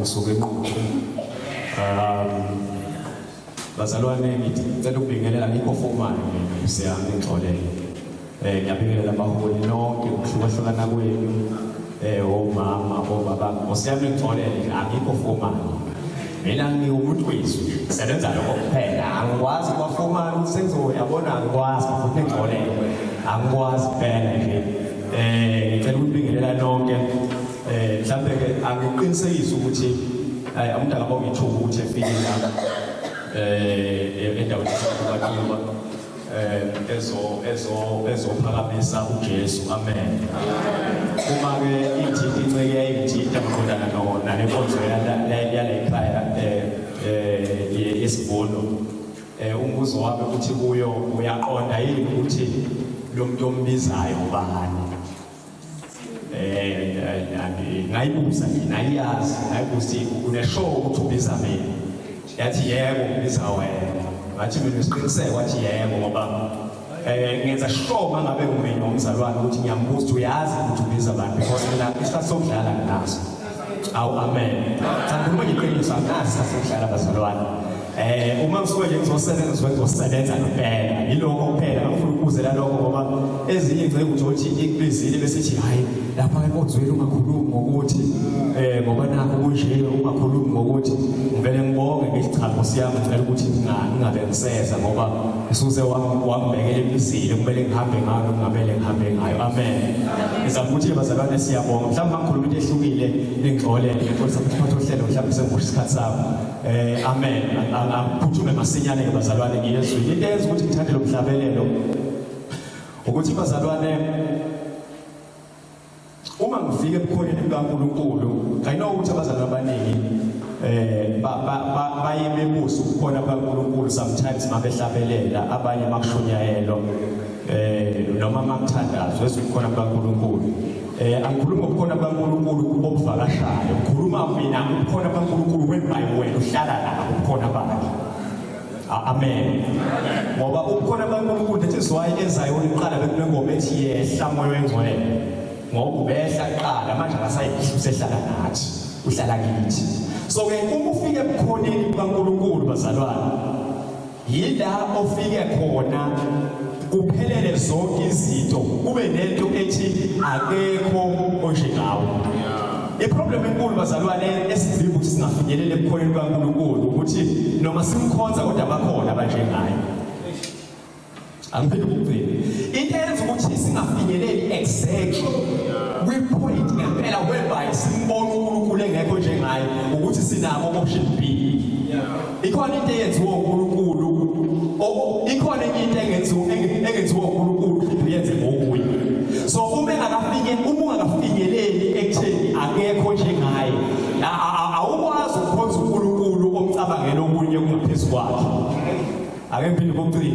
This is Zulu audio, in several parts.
Ngisuke eNquthu. Bazalwane ngicela ukubingelela ngikho formal mina siyami ngixolele. Ngiyabingelela abaholi nonke ngokuhlukahlukana kwenu. Omama, obaba, ngosiyami ngixolele angikho formal. Mina ngiwumuntu wezwi, ngisebenza lokho kuphela. Angikwazi kuba formal ukuthi sengizoyabona angikwazi futhi ngixolele. Angikwazi kuphela nje. Ngicela ukubingelela nonke. Mhlambe ke angiqinisekise ukuthi umuntu akabonga ithuba ukuthi efike la endaweni yaseMtubatuba ezo ezo ezophakamisa uJesu. Amen. Uma ke ithi inceke yayingithinta mqondana no nalenkonzo yala ekhaya yesivuno, umbuzo wami ukuthi kuyo uyaqonda yini ukuthi lo muntu ombizayo ubani? Ngayibuza nje, ngayiyazi, ngayibuza ukuthi uneshow ukuthi ubiza mina. Yathi yebo, ubiza wena. Ngathi mina usiqiniseko? Wathi yebo, ngoba ngenza sure mangabe ngumina umzalwane ukuthi ngiyambuza ukuthi uyazi ukuthi ubiza abantu, because mina isikhathi sokudlala nginaso. Awu, amen. Cha, ngikhuluma ngeqiniso, anginaso isikhathi sokudlala bazalwane. Uma ngisuke nje ngizosebenza, ngisuke ngizosebenza ngempela. Yilokho kuphela ngifuna ukubuzela lokho, ngoba ezinye ingceku nje uthi ikubizile bese ithi hayi lapha enkonzweni ungakhulumi ngokuthi ngoba nakho kunje, ungakhulumi ngokuthi. Ngivele ngibonge ngithi cha Nkosi yami, ngicela ukuthi ngingabe ngiseza ngoba usuze wangibekela imizila kumele ngihambe ngayo nokungamele ngihambe ngayo. Amen. Ngizama ukuthi bazalwane siyabonga. Mhlawumbe mangikhuluma into ehlukile ningixolele, ngixolisa futhi phatha uhlelo mhlawumbe sengibusha isikhathi sami. Amen. Angiphuthume masinyane ke bazalwane ngiyezwini. Into eyenza ukuthi ngithande lo mhlabelelo ukuthi bazalwane uma ngifika ebukhoneni bukaNkulunkulu, I know ukuthi abazalwane abaningi baye bebusa ubukhona bukaNkulunkulu sometimes mabehlabelela, abanye makushunyayelwa noma makuthandazwa ezwe ubukhona bukaNkulunkulu. Angikhulumi ngobukhona bukaNkulunkulu obuvakashayo, ngikhuluma mina ubukhona bukaNkulunkulu whereby wena uhlala nabo ubukhona bakhe. Amen. Ngoba ubukhona bukaNkulunkulu, that is why eZayoni kuqala bekunengoma ethi yehla moya oyingcwele, ngoba ubehla kuqala, manje akasayehli, usehlala nathi, uhlala kithi. So ke uma ufike ebukhoneni bukaNkulunkulu bazalwane, yila ofike khona kuphelele zonke izinto, kube nento ethi akekho onjengawe. Iproblem enkulu bazalwane esivimba ukuthi singafinyeleli ebukhoneni bukaNkulunkulu ukuthi noma simkhonza kodwa bakhona abanjengaye. Angiphinde ukugcina. Into eyenza ukuthi singafinyeleli exactly kwi-point ngempela whereby simbona uNkulunkulu engekho njengaye ukuthi sinabo option B. Ikhona into eyenziwa uNkulunkulu, ikhona enye into engenziwa uNkulunkulu uyenze ngokunye. So uma engakafinye uma ungakafinyeleli ekutheni akekho njengaye, awukwazi ukukhonza uNkulunkulu omcabangela okunye kungaphezu kwakhe. Ake ngiphinde kokugcina.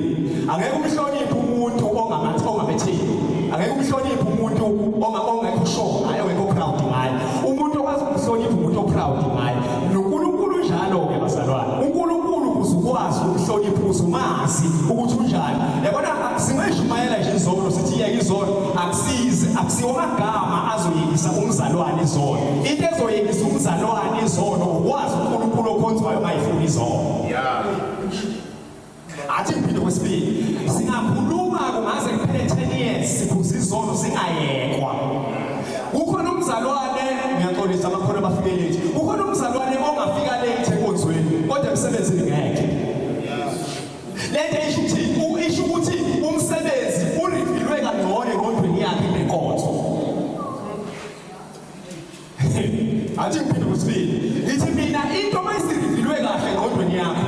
Angeke umhloniphe umuntu ongamathi ongamethini. Angeke umhloniphe umuntu ongekho sure ngaye, ongekho proud ngaye. Umuntu okwazi ukuhlonipha umuntu oproud ngaye. NoNkulunkulu njalo ke bazalwane. uNkulunkulu ukuze ukwazi ukuhlonipha uzumazi ukuthi unjani. Yabona singayishumayela nje izono sithi yeke izono, akusizi, akusiwo amagama azoyekisa umzalwane izono. Into ezoyekisa umzalwane izono ukwazi uNkulunkulu okhonzwayo ongayifuni izono. Yeah. Athi ngiphinde kwesibili, singakhuluma kungaze kuphele 10 years siphuza izono zingayekwa. Kukhona umzalwane, ngiyaxolisa abakhona abafike late. Kukhona umzalwane ongafika late enkonzweni kodwa emsebenzini ngeke. Lento isho ukuthi isho ukuthi umsebenzi urevealwe kangcono engqondweni yakhe kunenkonzo. Athi ngiphinde kwesibili, ngithi mina into mayisirevealwe kahle engqondweni yakho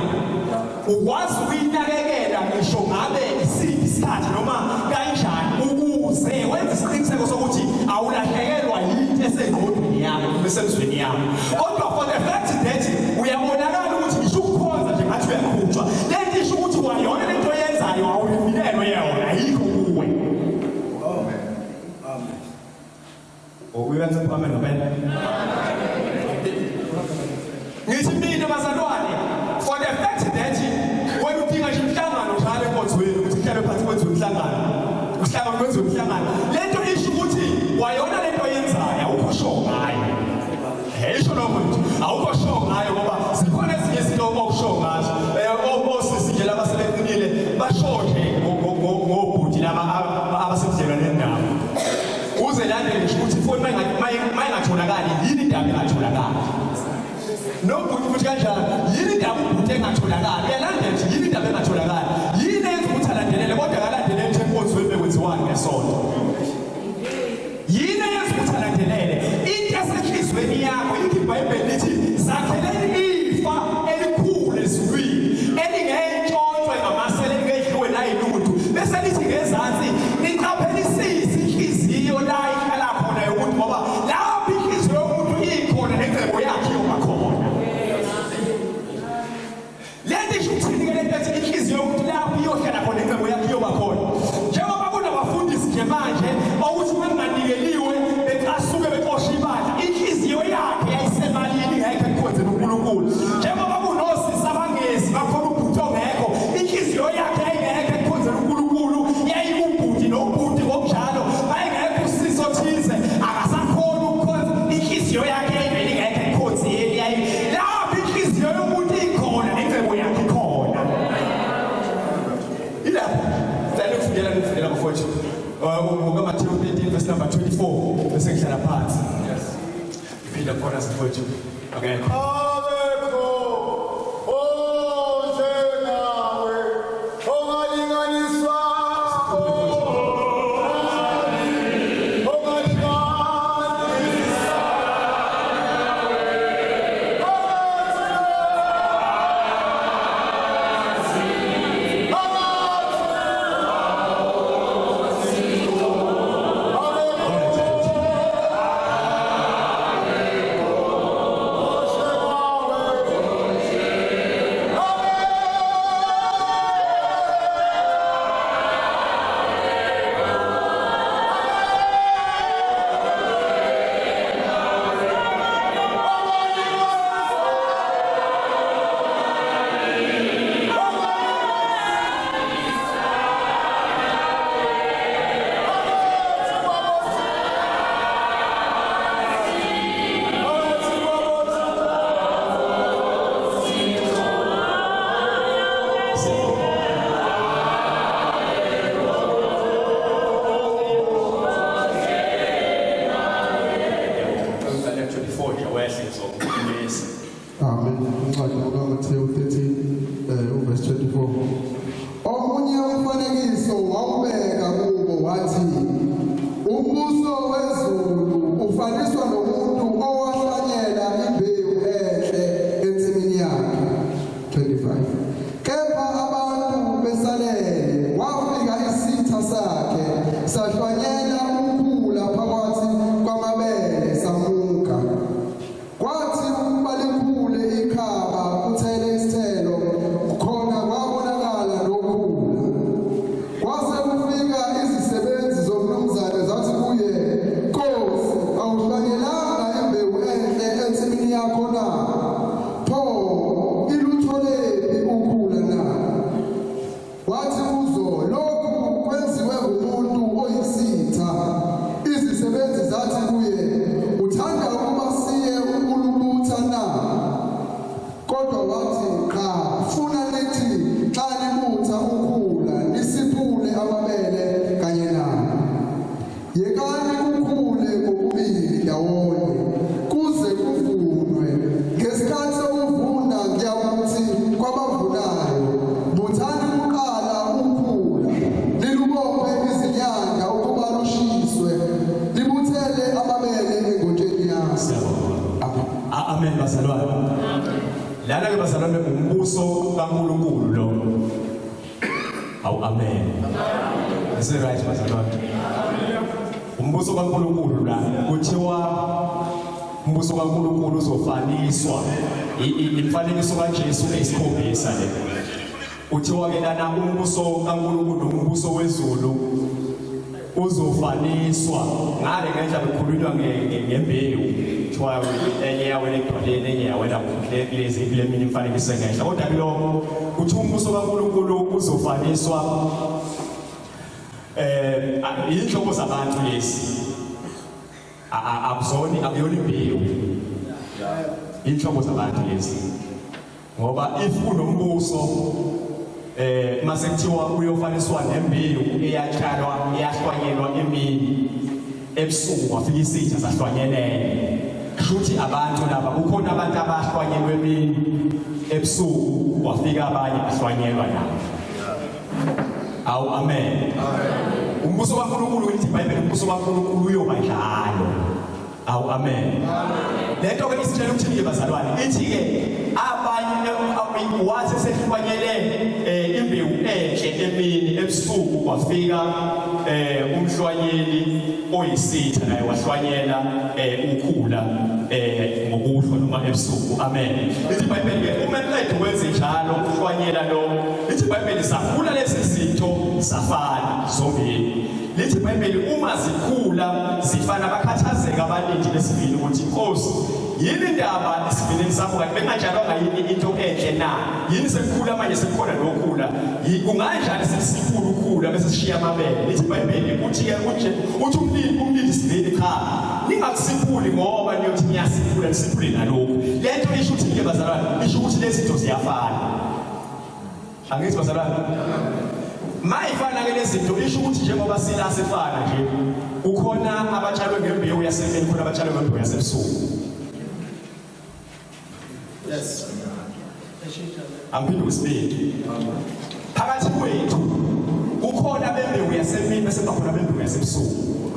ukwazi ukuyinakekela ngisho ngabe isiphi isikhathi noma kanjani, ukuze wenze isiqiniseko sokuthi awulahlekelwa yinto esengqondweni yakho noma esemzweni yakho. Kodwa for the fact that uyabonakala ukuthi ngisho ukukhonza nje ngathi uyaqhutshwa, lento isho ukuthi kwayona lento oyenzayo awurevealelwe yona, ayikho kuwe. Amen. Amen. Uyancipha amen ngempela. Ngithi mina bazalwane, for the fact that wena udinga nje umhlangano njalo enkonzweni ukuthi kuhlalwe phansi kwenziwe umhlangano. Uhlangano kwenziwe umhlangano. Lento isho ukuthi wayona lento oyenzayo awukho sure ngayo. Isho lokho nje awukho kanjani. Yini indaba ubhuti engatholakali? Uyalandela nje, yini indaba engatholakali? Yini eyenza ukuthi alandelele kodwa akalandelele nje enkonzweni bekwenziwani ngesonto? Yini eyenza ukuthi alandelele? Into esenhlizweni yakho, yikho iBhayibheli lithi zakheleni ifa elikhulu ezulwini elingentshontshwe ngamasela elingedliwe nayilutho. Bese lithi ngezansi niqaphelisise inhliziyo la ihlala khona yomuntu ngoba lapho inhliziyo yomuntu ikhona nengcebo yakhe iyoba khona. Lento isho ukuthini ke lento ethi inhliziyo yomuntu lapho iyohlala khona ingcebo yakhe iyoba khona. Njengoba kunabafundisi nje manje okuthi uma kunganikeliwe becasuke bexosha ibandla, inhliziyo yakhe yayisemalini ingekho ekukhonzeni uNkulunkulu. Njengoba kunosisi abangezi bakhona ubhuti ongekho, inhliziyo yakhe yayingekho ekukhonzeni uNkulunkulu, yayikubhuti nobhuti ngokunjalo, wayengekho usisi othize akasakhoni ukukhonza, inhliziyo yakhe yayivele ingekho ekukhonzeni yayi Lapho inhliziyo yomuntu ikhona nengcebo yakhe ikhona. Ilapho. Ngicela ukufundela ngifundela bafowethu. NgokaMathewu 13 verse number 24 bese ngihlala phansi. Yes. Ngiphinda khona sifowethu. Akekho. Akekho onjengawe ongalinganiswa ongalinganiswa. Amen. Incwadi kaMathewu 13 uverse 24. Omunye umfanekiso wawubeka kubo wathi umbuso wezulu ufaniswa nomuntu owahlanyela imbewu enhle ensimini yakhe. 25. Kepha abantu besalele wafika isitha sakhe sahlwanyela ukhula phakathi kwamabele samuka. Kwathi ukuba likhule ikhaba kuthele isithelo khona kwabonakala nokhula. Kwase kufika izisebenzi zomnumzane zathi kuye, Nkosi, awuhlanyelanga imbewu enhle ensimini yakho na? Pho ilutholephi ukhula na? Wathi kuzo, lokhu kwenziwe ngumuntu oyisitha. Izisebenzi zathi kuye, uthanda ukuba siye ukulubutha na? Kodwa wathi, qha, funa nithi xa nibutha ukhula nisiphule amabele kanye nalo. Yekani kukhule kokubili ndawonye kuze kuvunwe. Ngesikhathi sokuvuna ngiyakuthi kwabavunayo, buthani kuqala ukhula, nilubophe izinyanda ukuba lushiswe, nibuthele amabele engotsheni yami. Siyabonga. Amen bazalwane. Lana ke bazalwane umbuso kaNkulunkulu lo. Awu amen. Is it right bazalwane? Umbuso kaNkulunkulu la kuthiwa umbuso kaNkulunkulu uzofaniswa imfanekiso kaJesu eyisikhombisa le. Kuthiwa ke lana umbuso kaNkulunkulu umbuso wezulu uzofaniswa ngale ngenhla bekhulunywa ngembewu kuthiwa enye yawela edwaleni enye yawela kulezi kule minye imifanekiso engenhla kodwa kuloko kuthiwa umbuso kaNkulunkulu uzofaniswa eh inhlobo zabantu lezi akuzoni akuyona imbewu inhlobo zabantu lezi ngoba if kunombuso eh mase kuthiwa uyofaniswa nembewu eyatshalwa eyahlwanyelwa emini ebusuku kwafika isitha sahlwanyelele shuthi abantu laba kukhona abantu abahlwanyelwe emini. Ebusuku kwafika abanye bahlwanyelwa nabo. Awu amen. Umbuso kaNkulunkulu uthi iBhayibheli umbuso kaNkulunkulu uyoba njalo. Awu amen. Lento ke isitshela ukuthini ke bazalwane? Ithi ke abanye wathi sehlwanyele eh, imbewu enhle emini ebusuku kwafika eh, umhlwanyeli oyisitha naye wahlwanyela eh, ukhula ngokuhlwa noma ebusuku. Amen. Lithi iBhayibheli ke uma eqeda ukwenze njalo uhlwanyela lo, lithi iBhayibheli sakhula lezi zinto zafana zombili. Lithi iBhayibheli uma zikhula zifana bakhathazeka abalindi besivini ukuthi Nkosi yini indaba esivinini sakho kanti bengatshalwanga yini into enhle na yini sekukhula manje sekukhona nokhula kunganjani sesikhulu ukhula bese sishiya amabele lithi iBhayibheli uthi ke uthi uthi umlindi umlindi sivini cha ningakusiphuli ngoba niyothi niyasiphula nisiphule nalokhu lento isho ukuthi ke bazalwane isho ukuthi lezi zinto ziyafana Angithi bazalwane. Mayifana ke lezinto isho ukuthi njengoba sila sifana nje kukhona abatshalwe ngembewu yasemini khona abatshalwe ngembewu yasebusuku. Yes. Angiphinde kwesibili. Phakathi kwethu kukhona bembewu yasemini bese kuba khona bembewu yasebusuku.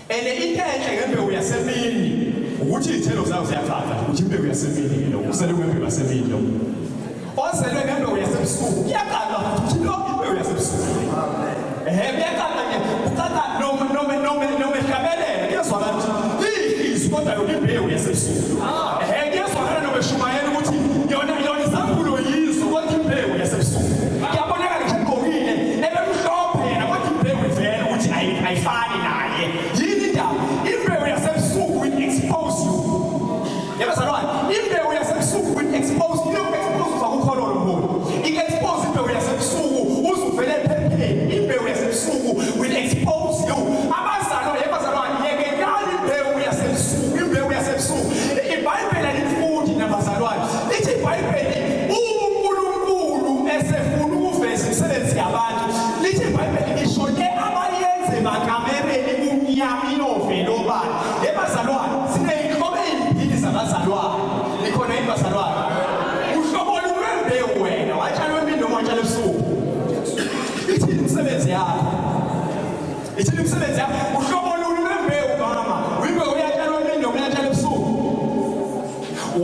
Ene into enhle ngembewu yasemini ukuthi izithelo zayo ziyacaca ukuthi imbewu yasemini ke lo usele kwembewu yasemini lo. Ozelwe ngembewu yasebusuku kuyacaca futhi ukuthi lo imbewu yasebusuku. Ehhe kuyacaca ke kucaca noma noma noma noma ehlabelela kuyazwakala ukuthi izwi kodwa yona imbewu yasebusuku. Ehhe kuyazwakala noma eshumayela ukuthi yona yona isambulo yiso kodwa imbewu yasebusuku. Kuyabonakala nje egqokile ebemhlophe yena kodwa imbewu ivela ukuthi ayifani naye. Yini indaba? Imbewu yasebusuku will expose you. Yebo zalwane, imbewu yasebusuku will expose you. Expose uza kukholo lomholi. I-expose imbewu yasebusuku uzuvele ephepheni. Imbewu yasebusuku will expose you. Abazalwane, yebo zalwane, yekelani imbewu yasebusuku, imbewu yasebusuku. IBhayibheli alifundi nabazalwane. Lithi iBhayibheli uNkulunkulu esefuna ukuveza imisebenzi yabantu. Lithi iBhayibheli ngisho le abayenze emakamereni kumnyama iyovela obala. Yebazalwane, sineyinhlobo ezimbili zabazalwane. Nikhona yini bazalwane? Uhlobo lwembewu wena, watshalwa emini noma watshalwa ebusuku. Ithini imisebenzi yakho? Ithini imisebenzi yakho? Uhlobo luni lwembewu mama? Uyimbewu uyatshalwa emini noma uyatshalwa ebusuku?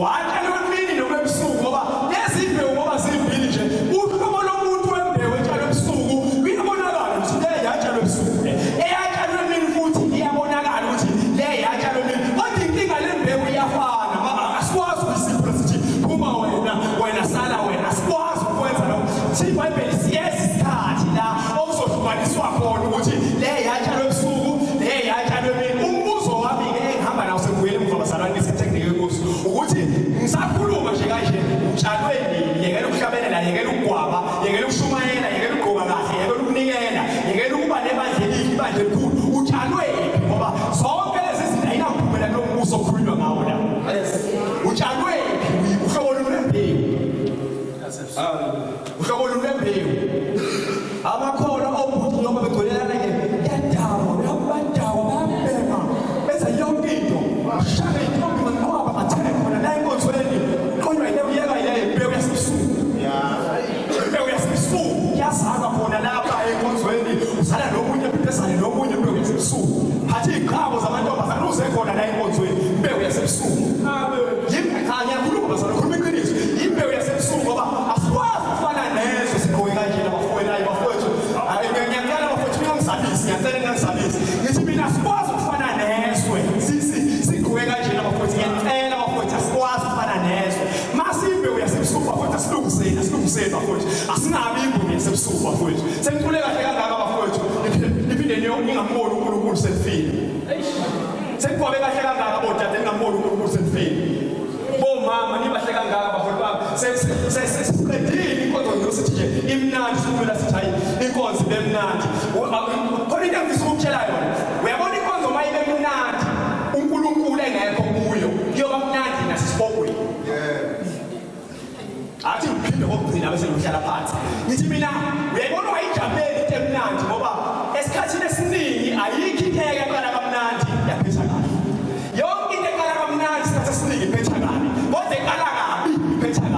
Watshalwa emini noma ebusuku ngoba lezi mbewu ngoba zimbili nje uhlobo lomuntu wembewu etshalwa ebusuku luyabonakala ukuthi le yatshalwa ebusuku le eyatshalwa emini futhi iyabonakala ukuthi le yatshalwa emini kodwa inkinga le mbewu iyafana mama asikwazi ukuyisiphula sithi phuma wena wena sala wena asikwazi ukwenza lokho thi iBhayibheli siyeza isikhathi la okuzohlukaniswa khona ukuthi le yatshalwa ebusuku le yatshalwa emini umbuzo wami-ke engihamba nawo sengibuyele emuva bazalwane ngisethekinike yenkosi ukuthi ngisakhuluma nje kanje utshalwe nini yekela ukuhlabelela yekela ukugwaba yekela ukushumayela yekela ukugqoka kahle yekela ukunikela yekela ukuba nebandla elihle ibandla elikhulu utshalwe phi ngoba zonke lezi zinto ayinakuphumela kulo mbuso okhulunywa ngawo la utshalwe phi uhlobo lwembewu uhlobo lwembewu amakhono obhuti njengoba begcwelelana ke yadakwa bayadakwa bayabhema benza yonke into shaka intombi manqwaba bathele khona la enkonzweni qonywa yile uyeka yile imbewu yasebusuku imbewu yasebusuku kuyazalwa khona lapha enkonzweni uzala nomunye phindezane nomunye imbewu yasebusuku phatha iy'qhabo zamantombazane uze khona la enkonzweni imbewu yasebusuku amen cha ngiyakhuluma bazalwane khuluma iqiniso imbewu yasebusuku ngoba asikwazi ukufana nezwe sigqoke kanjena bafowethu hayi bafowethu ngiyacela bafowethu ningangisabisi ngiyacela ningangisabisi ngithi mina asikwazi ukufana nezwe sigqoke kanjena bafowethu ngiyacela bafowethu asikwazi ukufana nezwe mase imbewu yasebusuku bafowethu asilungiseni asilungiseni bafowethu asingabi imbewu yasebusuku bafowethu sengicule kahle kangaka bafowethu niphinde ningamboni uNkulunkulu senifile Senigwabe kahle kangaka bodade ningamboni uNkulunkulu senifile. Bomama nibahle kangaka baholi bami. Sesiqedile inkonzo nje sithi nje imnandi sikumela sithi hayi inkonzo ibe mnandi. Khona into engifisa ukukutshela yona. Uyabona inkonzo uma ibe mnandi uNkulunkulu engekho kuyo kuyoba mnandi nasesibogweni. Athi ngiphinde kokugcina bese ngihlala phansi. Ngithi mina uyayibona wayijabuleli into emnandi ngoba esikhathini esiningi ayikho into eyake yaqala kamnandi yaphetha kahle. Yonke into eqala kamnandi isikhathi esiningi iphetha kabi. Kodwa eqala kabi iphetha kahle.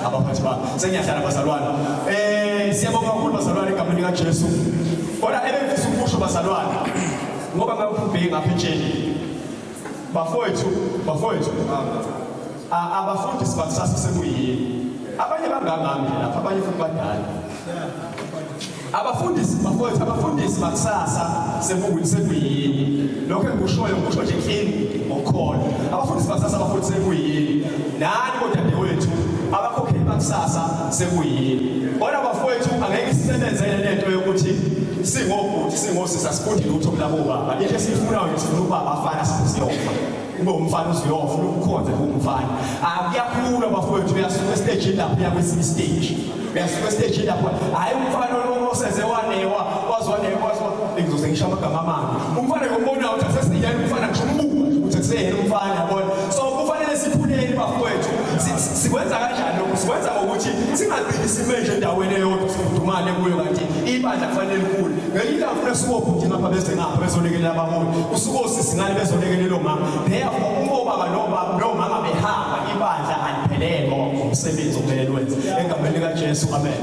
Abaphathi bami. Sengiyahlala bazalwane. Eh siyabonga kakhulu bazalwane egameni likaJesu. Kodwa ebengifisa ukusho bazalwane ngoba ngakubheki ngapha etsheni. Bafowethu, bafowethu. Abafundisi bakusasa sekuyini? Abanye bangangami lapha, abanye futhi badala. Abafundisi bafowethu, abafundisi bakusasa sekuwini sekuyini? Lokho engikushoyo ngikusho nje clean ngokholo. Abafundisi bakusasa abafundisi sekuyini? Nani bodadewethu abakhokheli bakusasa sekuyini? Kodwa bafowethu angeke isisebenzele lento yokuthi singobhuti singosisi asifundi lutho kulabo baba. Into esiyifunayo nje sifuna ukuba abafana siyofa. Ube umfana uziyofa ukukhonza umfana. Akuyakhula bafowethu uyasuka estage lapho uya kwesinye stage. Uyasuka estage lapho hayi umfana oseze wanewa wazi wanewa wazi ngizoze ngisho amagama amabi. Umfana ngombonayo ukuthi asesiyena umfana ngisho umbuka ukuthi akuseyena umfana yabona. So kufanele sikhuleni bafowethu. Sikwenza kanjani lokhu? Sikwenza ngokuthi singagcini sime nje endaweni eyodwa sifudumale kuyo kanti ibandla kufanele likhule. Ngelinye ilanga funa sibophe ngapha beze ngapha bezolekelela abaholi. Usuke osisi ngale bezolekelela omama. Therefore uma obaba nobaba nomama behamba ibandla aliphelele umsebenzi okumele lwenze. Egameni likaJesu amen.